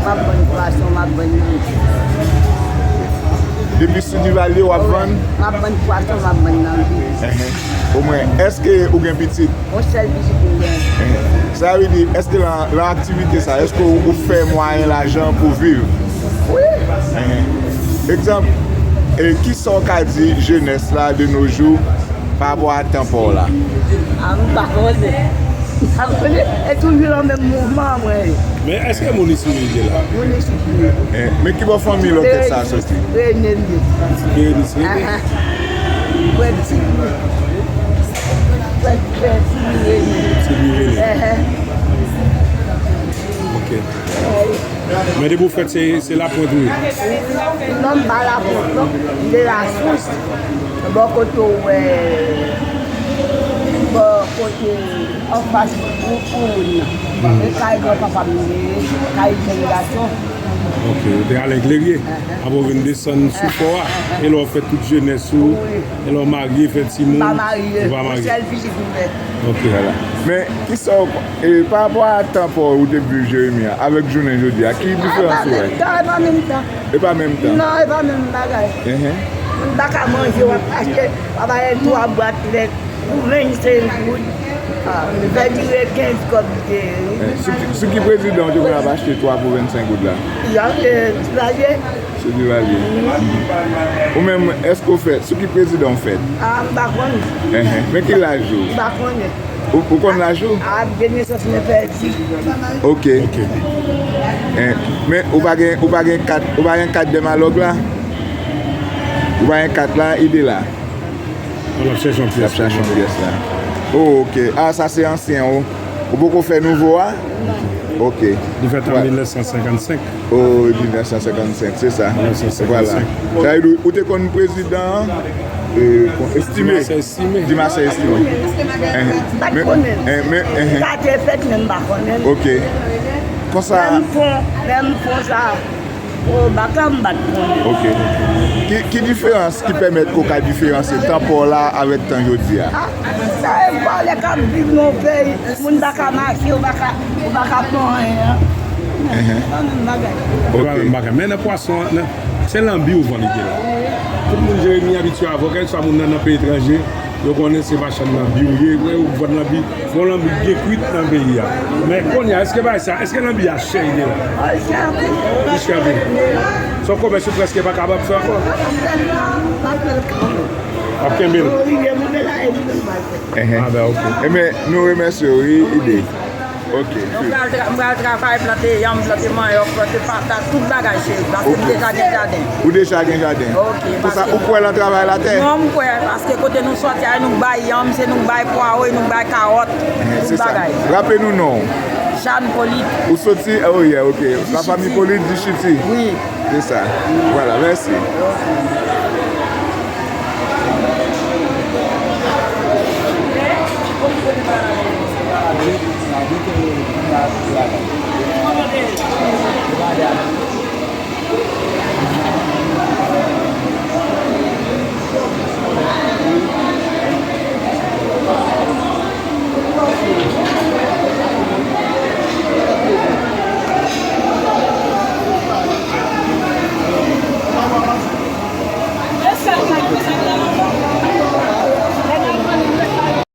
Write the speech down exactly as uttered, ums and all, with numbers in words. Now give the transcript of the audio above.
M ap vann pwason, m ap vann nanm. Depi sou Divalye w ap vann? M ap vann pwason, m ap vann nanm. Omwen, èske ou gen pitit? Yon sèl pitit m gen. Sa vle di, èske lan, lan aktivite sa, èske ou, ou fè mwayen lajan pou viv? Wi. Egzanp, e, kisa w ka di jenès la de nos jours pa rapò a tan pa w la? A, m pa konnen. M pa konnen. E toujou nan menm mouvman an mwen ye. Men èske moun isi menm ki la? Moun isi ki ye. Eh, men ki bò fanmi lòt tèt sa a soti? Rene li ye. Rene, se Rene? Aha. Frè Tini. Frè, frè Tini Rene. Tini Rene. Ehe. Ok. Men depi w fèt, se, se Lapwent ou ye? Non, m pa Lapwent, non. M de Lasous. Bò kote w wè, bò kote anfas pou, pou moun nan. E kay gran papa m ye, kay jèn gason. Ok, ou te ale Glerye. Apre w vin desann sou fò a. E lè w fè tout jenès ou, e lè w marye, fè timoun, ou pa marye. Sèl pitit m fè. Ok. Vwala. Men, kisa w, e, pa rapò a tan pa w ou te viv Jeremi an, avèk jounen jodi a, ki diferans ou wè? E pa menm tan, e pa menm tan. Non, e pa menm bagay. M pa ka manje, w ap achte, w ap achte twa bwat lèt pou vennsenk goud. Fè dire kenz kòb li te ye. Sou ki, sou ki prezidan ou te konn ap achte twa pou vennsenk goud la? Jan, e, Divalye. Sou Divalye. Ou menm, èske w fèt? Sou ki prezidan w fèt? A, m pa konnen. Enhen. Men ki laj ou? M pa konnen. Ou, ou konn laj ou? A, de nesans mwen pèdi. Ok. Ok. En, men ou pa gen, ou pa gen kat, ou pa gen kat dèmalòg la? Ou pa gen kat la, ide la? L ap chèche yon pyès. L ap chèche yon pyès la. Oh, ok. A, sa se ansyen ou. Ou poko fè nouvo a? Ok. Li fèt an mil nèf san senkannsenk. Oh, mil nèf san senkannsenk, se sa. Mil nèf san senkannsenk. Vwala. Sa vle di, ou te konn prezidan an? E, Estimé. Dimasè Estimé. Dimasè Estimé. Enhen. Men, enhen, men, enhen. Sa te fèt, men m pa konnen. Ok. Konsa. Menm fon, menm fon sa. O, baka m pa t konnen. Ok. Ki, ki diferans ki pèmèt ke w ka diferansye tan pa w la avèk tan jodi a? A, sa e vòlè k ap viv nan yon peyi. Moun pa ka mache, ou pa ka, ou pa ka pran anyen. Enhen. Pa menm bagay. Ok. Se pa menm bagay. Men nan pwason an, nan, se lanbi ou vann li te la. Tout moun Jeremi abitye avè w, kèlkeswa moun nan nan peyi etranje, yo konnen se machann lanbi ou ye, ou vann lanbi. Bon, lanbi gen kwit nan peyi a. Men kounye a, èske bagay sa, èske lanbi a chè ide la? Li chè anpil. Sa w konprann, ou prèske pa kapab fè ankò. W ap kenbe l. Enhen. A, ben, ok. Enben, nou remèsye w, wi, ide. Ok. M pral tra-, m pral travay, plante yanm, plante manyòk, plante patat, tout bagay cheri, paske m deja gen jaden. Ou deja gen jaden. Ok. Konsa, ou kwè nan travay latè? Non, m kwè, paske kote nou sòti a, nou k bay yanm, se nou k bay pwawo, e nou k bay kawòt, tout bagay. Raple nou non w. Jeanne Polit. Ou soti, oh yeah, ok. La fanmi Polit, Dichiti. Wi. Se sa. Vwala, mèsi.